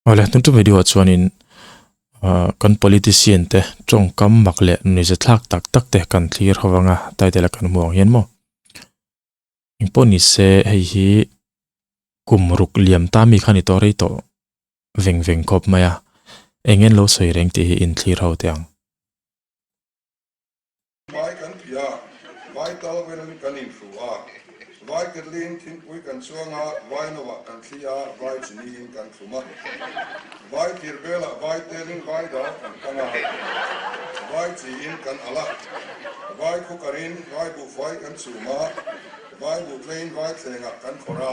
Awle, tun tum video ah chuanin ah kan politician te tawngkam mak leh nuihza thlak tak tak te kan thlir ho anga title a kan hmuh ang hian maw. Engpawh ni se hei hi kum ruk liam ta mi kha ni tawh rei tawh veng veng khawp mai a, eng nge an lo sawi reng tih hi inthlir ho teh ang. Vai kan phih a, vai towel kan inhru a, vai ketlin thingpui kan chuang a, vai noah kan thli a, vai chiniin kan thlum a, vai thir velah vai telin vai dal kan kang a, vai chiin kan al a, vai khukarin vai buhfai kan chhum a, vai buhtleiin vai thlengah kan khawrh a,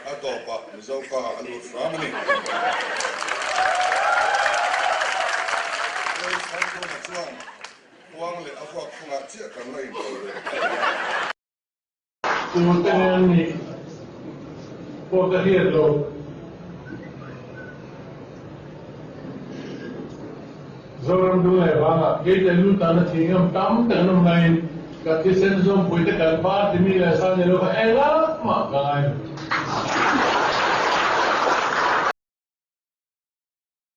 a tawpah Mizo ka a lut hram a ni. Chuan Kuang leh a vuak chungah chiah kan la intawl ve. Tute an nih pawh ka hriat lo. Zoram dung leh vangah kei te lu tana thih ngam tam tak an awm laiin ka thisen zawmpui te kan party mi leh sa ni lo kha engah mah ka ngai lo.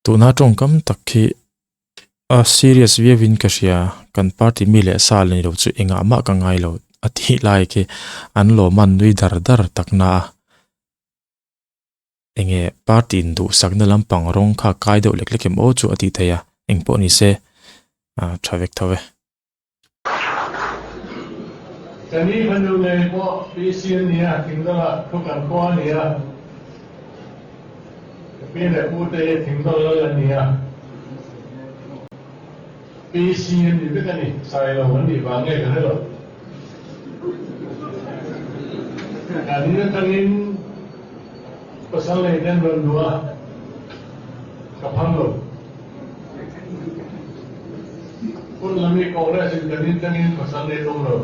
Tuna tawngkam tak khi a serious viauin ka hria, kan party mi leh sa la ni lo chu engah mah ka ngai lo a tih lai khi an lawm a nui dar dar tak na a. Enge party in duhsakna lampang rawng kha kai deuh lek lek em aw chu a tih theih a, engpawh ni se a tha vek tho e. Ka ni fanu ngei pawh PC a nia, Thingdawlah thu kan khua a nia. Ka pi leh pu te hi Thingdawl lal an nia. PC an ni vek a ni, Sailo an nih vang nge ka hre lo. Ka ni atangin pasal nei te an rawn duh a, ka phal lo. Hun lam hi Congress in kan in tangin pasal nei tum lo.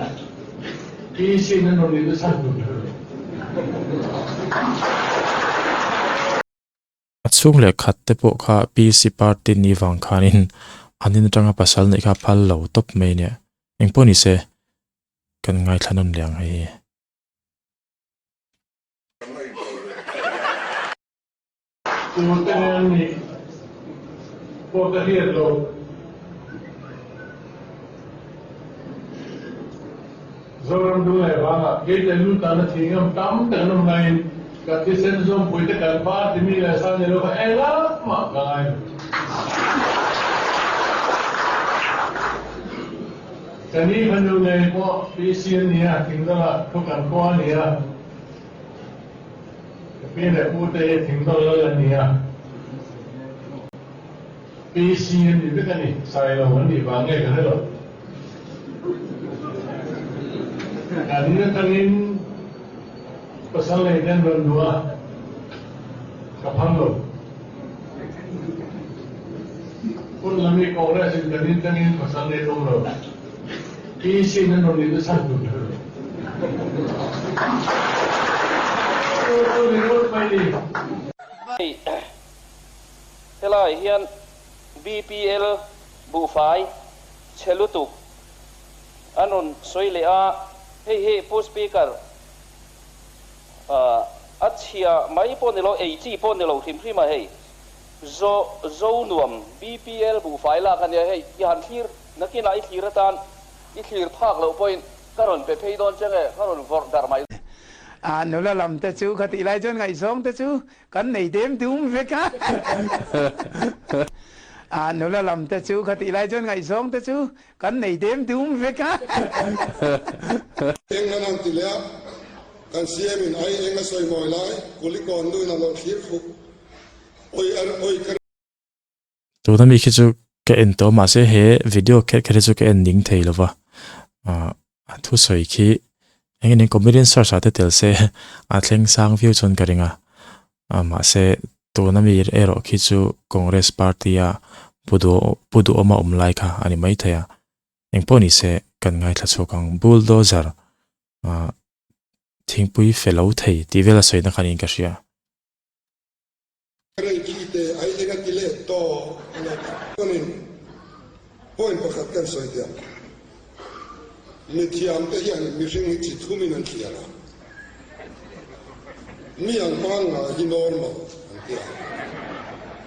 PC in an rawn nih nasa tur ka hre lo. A chhung leh khat te pawh kha PC party ni vang khanin an in atanga pasal neih kha phal lo tawp mai nia. Engpawh ni se kan ngaithla nawn leh ang hei hi. Tute nge an nih pawh ka hriat lo. Zoram dung leh vangah kei te lu tana thih ngam tam tak an awm laiin ka thisen zawmpui te kan party mi leh sa ni lo kha engah mah ka ngai lo. Ka ni fanu ngei pawh PC an nia, Thingdawlah thu kan khua a nia. Ka pi leh pu te hi Thingdawl lal an nia. PC an ni vek a ni, Sailo an nih vang nge ka hre lo. Ka ni atangin pasal nei te an rawn duh a, ka phal lo. Hun lam hi Congress in kan in tangin pasal nei tum lo. PC in an rawn nih nasa tur ka hre lo. Helai hian BPL buhfai chhe lutuk an rawn sawi leh a, hei hi Pu Speaker a chhia mai pawh ni lo, ei chi pawh ni lo hrim hrim a hei. Zo Zo nuam BPL buhfai lak a nia hei, i han thlir nakinah i thlir atan i thlir phak loh pawhin Ka rawn pe phei dawn che nge, ka rawn vawrh darh mai. A nula lam te chu kha tih lai chuan ngaihzawng te chu kan nei dem dum vek a. A nula lam te chu kha tih lai chuan ngaihzawng te chu kan nei dem dum vek a. Eng nan han ti leh a, kan CM in ai eng a sawi mawi lai, Kulikawn nu in a lo thlir fuh. Oi ar oi ka. Tuna mi khi chu ka en tawh mahse he video kher kher hi chu ka en ning thei lova ah a thusawi khi eng nge comedian search ah te tel se a thleng sang viau chuan ka ring a ah mahse tuna mi erawh khi chu congress party a pu duh pu duhawma awm lai kha a ni maithei a engpawh ni se kan ngaithla chhuak ang bulldozer ah thingpui fe lo thei tih vel a sawi na khan in ka hria. Rei khi te ai eng a ti let tawh a lo ti. Chuanin point pakhat kan sawi teh ang. Mithiam te hian mihring hi chi thumin an thliar a. Mi ang pangngai hi normal an ti a.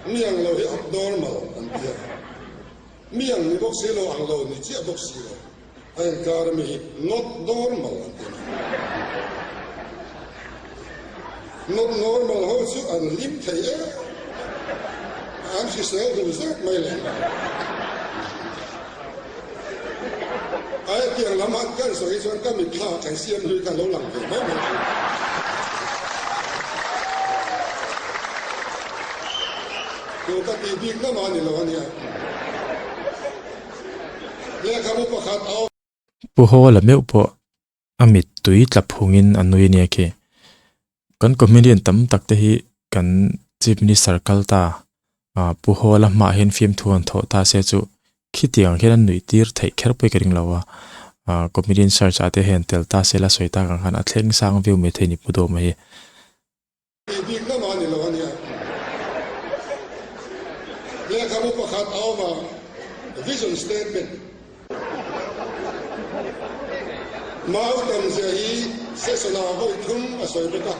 Mi ang lo hi abnormal an ti a, mi ang ni bawk si lo, ang lo ni chiah bawk si lo. A inkar ami hi not normal an ti a ni. Not normal ho chu an hlim thei em a, an hrisel duh zet mai leh nghal. A hetiang lam han kan sawi chuan ka mitthla kan siam hlui kha lo lang ve mai mai thin. Tu ka tih bik na mah ni lo a nia. Lehkhabu pakhat a awm. Pu Hawla meuh pawh a mittui tla phungin a nui ania khi. Kan comedian tam tak te hi kan Chief Minister kal ta ah Pu Hawla hmaah hian fiamthu an thawh ta se chu khitiang hian an nuih tir theih kher pawh hi ka ring lo a. Ah comedian search ah te hian tel ta se la sawi tak ang khan a thleng sang viau mai thei ni Pu Dawma hi. Tih bik lam a ni lo a nia. Lehkhabu pakhat a awm a, Vision Statement. Mau tamzia hi session-ah vawi thum a sawi bawk a.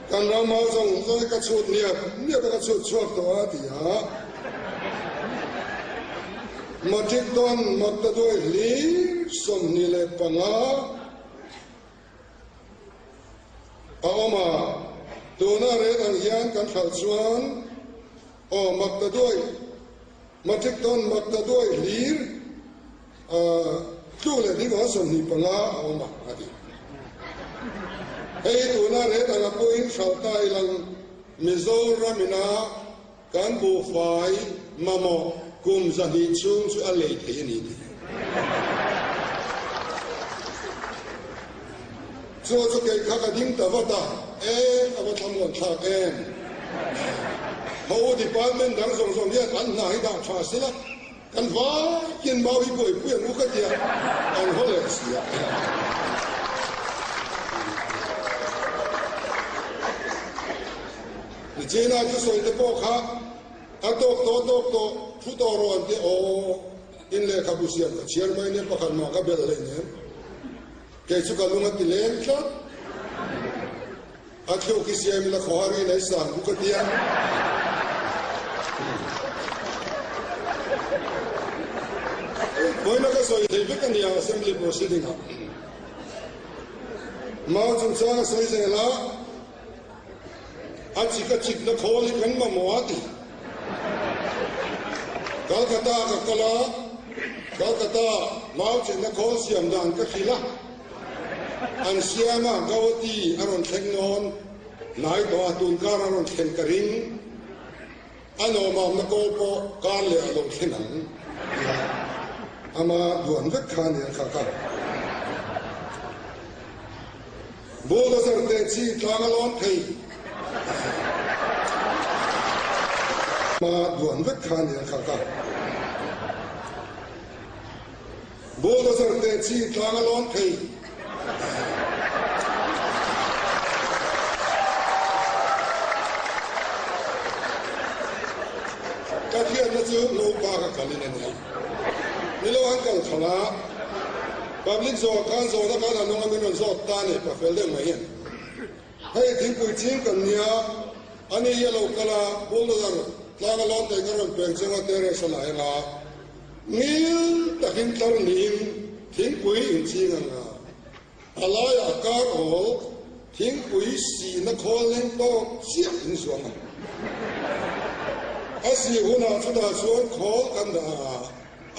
Kan ram mau zawng zawng hi ka chhut niap niap a ka chhut chhuak tawh a ti a. Matric dawn Maktaduai hlir 25. A awm a, tuna ret ang hian kan hralh chuan aw mak ta duai, matric ton mak ta duai hlir a tlu leh ding aw 25 a awm a, a ti. Hei hi tuna ret anga pawhin hralh ta ilang Mizoram ina Kan buhfai mamawh kum 200 chhung chu a lei thei a ni tih. Chu chu kei kha ka ding ta vat a, e a va thlamuan thlak em. Ho department dang zawng zawng hian an hna hi dah tha sila, kan vaiin mau hi buaipui ang u ka tia, an haw leh si a. Nichina thusawi te pawh kha a tawk tawh tawk tawh, thu tawh rawh an ti aw, in lehkhabu siam ka chhiar mai nia pakhat mah ka belh hleinem, kei chu ka lung a ti leng tlat, a thluk hi siam ila khawhar in a i sang buk a tia. Vawiina ka sawi thei vek a nia Assembly proceeding ah. Mau chungchang a sawi zel a. A chik a chik na khawl hi kan mamawh a ti. Calcutta ka kal a, Calcutta mau chikna khawl siam dan ka hrilh a, an siam a, Gauhati a rawn thleng nawn hnai tawh a, tun kar a rawn thlen ka ring. A nawmamna kawl pawh kar leh a lo thlen ang tia ama duan vek kha a ni a kha kha. Bulldozer te chi tlang a lawn thei. Ama duan vek kha a ni a kha kha. Bulldozer te chi tlang a lawn thei. Ka hriatna chu Ngopa ka kalin a nia. Nilo an kal khalh a, public zawh khan zawhna khan a nung a min rawn zawt ta a ni, pa fel deuh mai hian. Hei thingpui ching kan nia, ani hi a lo kal a, bulldozer tlang a lawn thei ka rawn peng chunga terrace a la eng a. Ngil takin tlar niin thingpui inching ang a, a laiah kar awl thingpui sihna khawl leng tawk chiah in zuang ang. A sih hunah chutah chuan khawl kan dah ang a,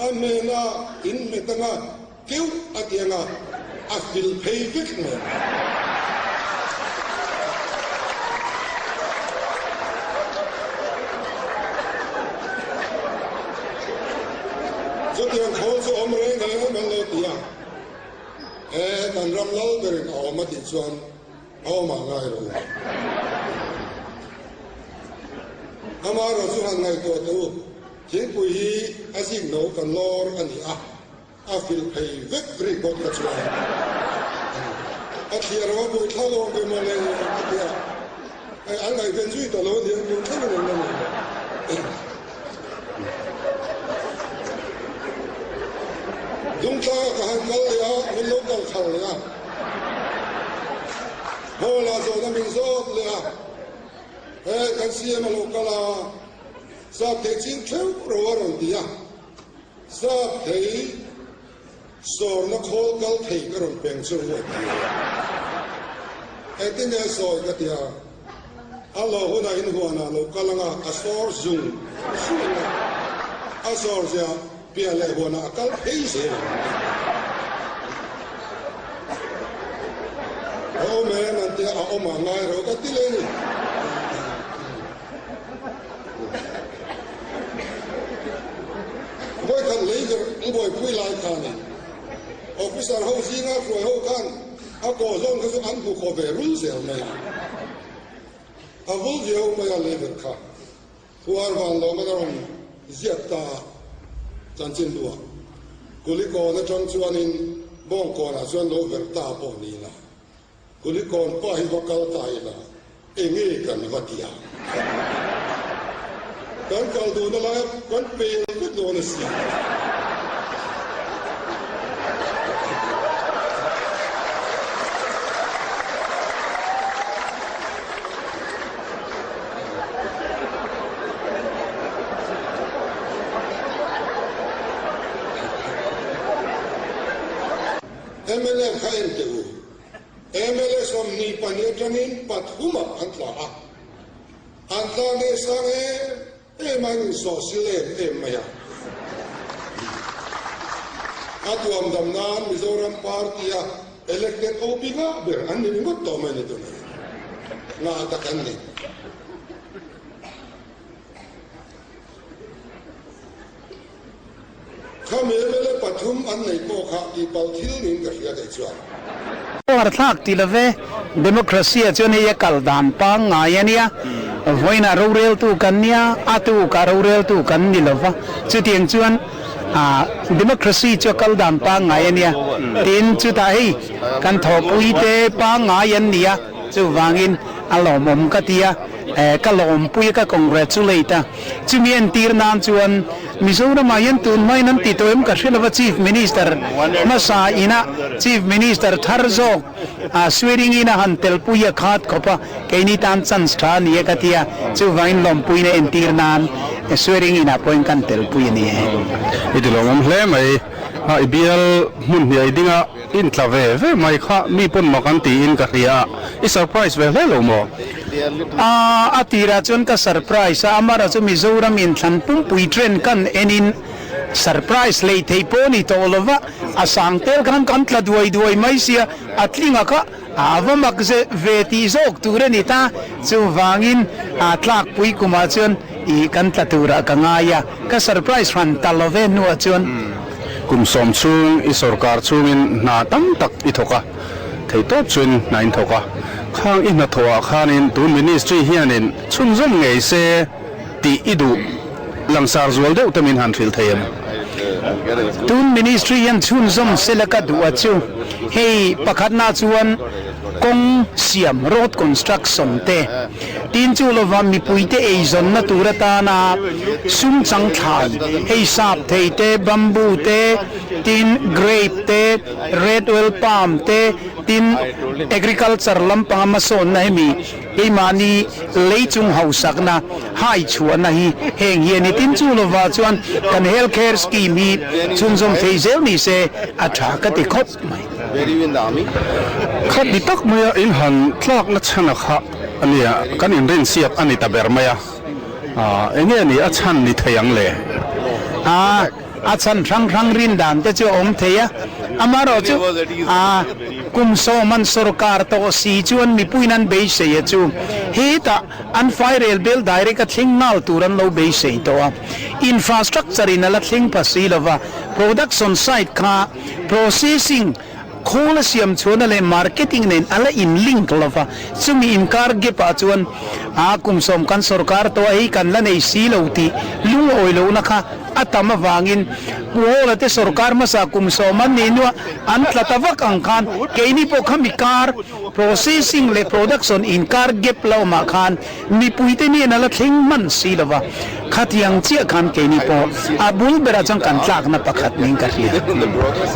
a hmena in hmet anga keuh a ti anga a fil phei vek mai ang. Chutiang khawl chu awm reng reng an lo ti a, e kan ram lal berin a awm a tih chuan a awm ah ngai rawh u. Amaherawh chu han ngaihtuah teh u, thingpui hi a zik no kan lawr a ni a, A fil phei vek ri bawk kha chuan a thliar a buai thlak awm ve mawle a ti a, hei an ngaihven zui ta lo a nia tun thlengin an la nei lo. Dungthlanga ka han kal leh a, min lo kal khal leh a, hall ah zawhna min zawt leh a. He kan CM a lo kal a, sap thei ching theuh ro a rawn ti a, sap thei sawrna khawl kal thei ka rawn peng chu a ti a. Engtin nge a sawi ka ti a, a lo hunah in huanah lo kal anga a sawr zung zung anga a sawr zia piah leh huanah a kal phei zel ang. A awm em an tia a awm a ngai ro ka ti leh ni. Vawikhat leiver ang buaipui lai khanin officer ho zinga hruai ho khan a kaw zawn kha chu an hmu khaw ve rul zel mai a. A vul viau mai a leiver kha. Khuar van lawm a rawn ziak ta a, chanchin buah Kulikawn atang chuanin Bawngkawnah chuan lo verh ta pawh ni ila, Kulikawn pa hi va kal ta ila enge kan va ti ang? Kan kal duhna laia kan pel vek dawn a si. Mla kha en teh u. Mla 22 atangin pathumah an tla a. An tla nge sang em em a an insawhsil em em mai a. A tuam dam nan Mizoram party-a Elected OP ngah ber an ni ringawt tawh mai ni tunah hian. Ngah tak an ni. Khami mla pathum an nei pawh kha tihpalh thil niin ka hria kei chuan. Uar thlak ti love, Democracy ah chuan hei a kal dan pangngai a nia, vawiinah roreltu kan nia, a tukah roreltu kan ni lova, chutiang chuan Democracy chu a kal dan pangngai a nia, tin chutah hei kan thawhpui te pangngai an nia, chuvangin a lawmawm ka ti a, ka lawmpui a, ka congratulate a. Chumi entir nan chuan Mizoramah hian tun hmain an ti tawh em ka hre lova Chief Minister hmasa ina Chief Minister thar zawk swearing in a han telpui a khat khawp a, keini tan chance tha a ni e ka ti a, chuvangin lawmpuina entir nan swearing inah pawhin kan telpui a ni e. I ti lawmawm hle mai a, i bial hmun hniai dinga in tla ve ve mai kha mi pawn mak an tiin ka hria a, i surprise ve hle lo maw? A, a tirah chuan ka surprise a, amara chu Mizoram inthlan pumpui trend kan enin surprise lei thei pawh a ni tawh lo va, a sang tel khan kan tla duai duai mai sia, a tlinga kha a va mak ze ve tih zawk tur a ni ta, chuvangin a tlakpui kumah chuan ih kan tla turah ka ngai a, ka surprise hran ta lo ve hnuah chuan. Kum sawm chhung i sorkar chhungin hna tam tak i thawk a. Theitawp chuin hna in thawk a, khang i hnathawhah khanin tun ministry hianin chhunzawm ngei se tih i duh langsar zual deuh te min han hrilh thei em? Tun ministry hian chhunzawm se la ka duh a chu hei pakhatna chuan kawng siam, road construction, te tin chu lova mipuite eizawnna tur atana sum chang thlai hei sap thei te, bamboo te, tin grape te, Red oil palm te tin agriculture lampanga hmasawnna hemi keimahni leichung hausakna hai chhuahna hi heng hi a ni. Tin chu lovah chuan kan health care scheme hi chhunzawm thei zel ni se a tha ka ti khawp mai. Khat ni tak maia in han tlakna chhan a kha a nia, kan inrinsiak a ni ta ber mai a, enge ni a chhan ni thei ang le? A chhan hrang hrang rin dan te chu a awm thei a, amaherawhchu a kum sawm an sorkar tawh si chuan mipuiin an beisei a chu hetah an fairel bel direct a thleng nghal tur an lo beisei tawh a, infrastructure in a la thleng pha si lova, production side kha processing Khawl a siam chhuahna leh marketing nen a la in link lo va, chumi inkar gap ah chuan a kum sawm kan sorkar tawh a hei kan la nei si lo tih lungawi lohna kha a tam avangin Pu Hawla te sorkar hmasa kum sawm an nih hnuah an tla ta vak ang khan keini pawh khami kar processing leh production inkar gap la awmah khan mipuite nen a la thleng hman si lo va, khatiang chiah khan keini pawh a bul berah chuan kan tlakna pakhat niin ka hria.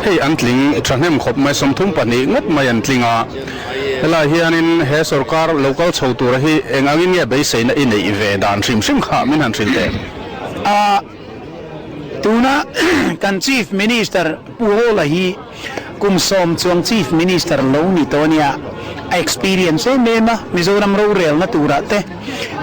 Hei an tling thahnem khawp mai, 32 ngawt mai an tling a, helai hianin he sorkar lo kal chho tura hi eng angin nge beiseina i neih ve dan hrim hrim kha min han hrilh teh. A tuna kan Chief Minister Pu Hawla hi kum sawm chuang Chief Minister lo ni tawh a nia, a experience em em a, Mizoram rorelna turah te.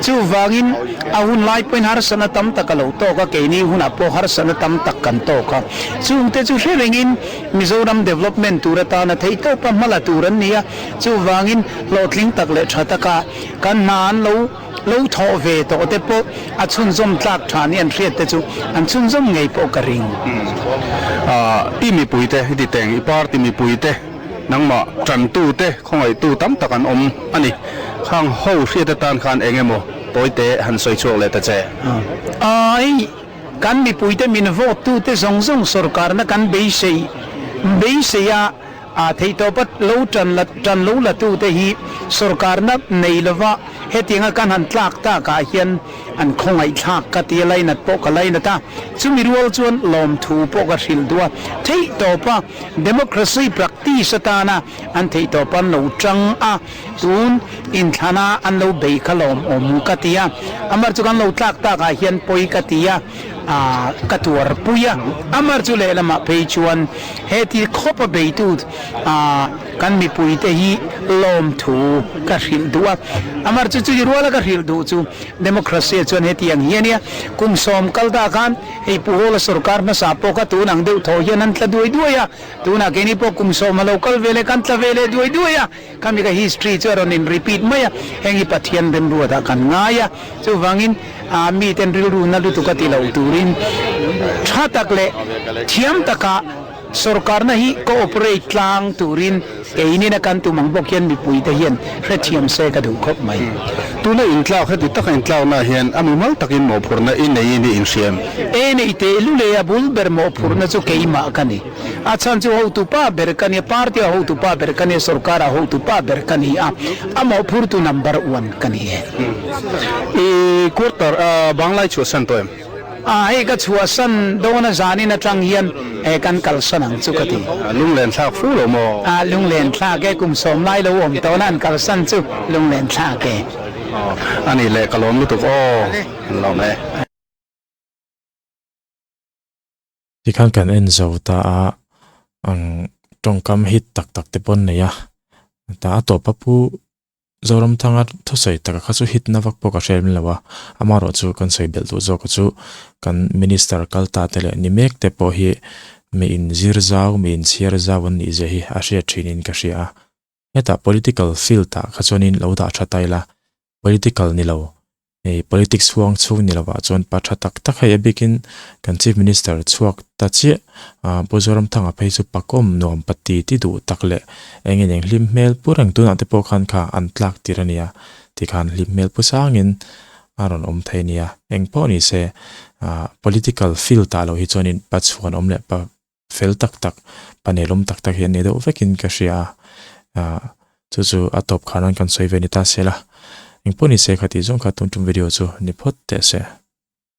Chuvangin a hun lai pawhin harsatna tam tak a lo tawk a, keini hunah pawh harsatna tam tak kan tawk a. Chungte chu hre rengin Mizoram development tur atana theihtawpa hma la tur an ni a, chuvangin hlawhtling tak leh tha taka kan hna an lo Lo thawh ve tawh te pawh a chhunzawm tlak tha ni an hriat te chu an chhunzawm ngei pawh ka ring. I mipuite i ti teng, i party mipuite nangmah tantute khawngaihtu tam tak an awm a ni. Khang ho hriat atan khan eng emaw tawite han sawi chhuak leh ta che. Ai, kan mipuite min vote tute zawng zawng sorkarna kan beisei beisei a. A theihtawpa lo tan la tan lo la tute hi sorkarna nei lova hetianga kan han tlak takah hian an khawngaihthlak ka ti a, lainat pawh ka lainat a, chumi rual chuan lawmthu pawh ka hrilh duh a, theihtawpa democracy practice atana an theihtawpa an lo tang a, tun inthlana an lo bei kha lawmawm ka ti a, amar chu kan lo tlak takah hian pawi ka ti a. A ka tuar pui a, amar chu lehlamah phei chuan he thil khawp a beitu a kan mipuite hi lawmthu ka hrilh duh a, amar chu chuti ruala ka hrilh duh chu democracy ah chuan heti ang hi a nia, kum sawm kal ta khan hei Pu Hawla sorkar hmasa pawh kha tun ang deuh thaw hian an tla duai duai a, tunah keini pawh kum sawm a lo kal ve leh kan tla ve leh duai duai a, khami ka history chu a rawn in repeat mai a, heng hi Pathian remruatah kan ngai a, chuvangin. A miten rilru na lutuk a ti lo turin tha tak leh thiam taka sorkarna hi cooperate tlang turin keinin a kan tum ang bawk hian mipuite hian hrethiam se ka duh khawp mai. Tuna intlak heti taka intlakna hian a mimal takin mawhphurhna i nei ni inhriam? E nei teh lulei a bul ber mawhphurhna chu keimah ka ni. A chhan chu hotupa ber ka nia, party a hotupa ber ka nia, sorkar a hotupa ber ka ni a, a mawhphurtu number one ka ni e. I quarter a banglai chhuahsan tawh em? A, hei ka chhuahsan dawn a zanin atang hian he kan kalsan ang chu ka ti. Lunglen thlak fu lo maw? A, lunglen thlak e, kum sawm lai lo awm tawhna an kalsan chu lunglen thlak e. A nih leh ka lawm lutuk aw, an lawm e. Tikhan kan en zo ta a, ang tawngkam hit tak tak te pawh an nei a, ta a tawp a pu Zoramthanga thusawi taka kha chu hit na vak pawh ka hre lem lo a, amaherawh chu kan sawi belh duh zawk chu kan minister kal ta te leh ni mek te pawh hi mi in zir zau mi in chhiar zau an nih zia hi a hriat thin in ka hria a, hetah political field ah kha chuanin lo dah tha ta ila political ni lo Hei politics huang chhung ni lovah chuan pa tha tak tak hei a bikin kan Chief Minister chhuak ta chiah ah Pu Zoramthanga phei chu pakawm nuam pa ti ti duh tak leh eng nge eng hlim hmel pu reng tunah te pawh khan kha an tlak tir a nia tikhan hlim hmel pu sangin a rawn awm thei a nia eng pawh ni se ah political field ah lo hi chuanin pa chhuan awm leh pa fel tak tak pa nelawm tak tak hi an nei deuh vekin ka hria a ah chu chu a tawp khan an kan sawi ve ni ta se la engpawh ni se kha tih zawng kha tun tum video chu ni phawt teh se.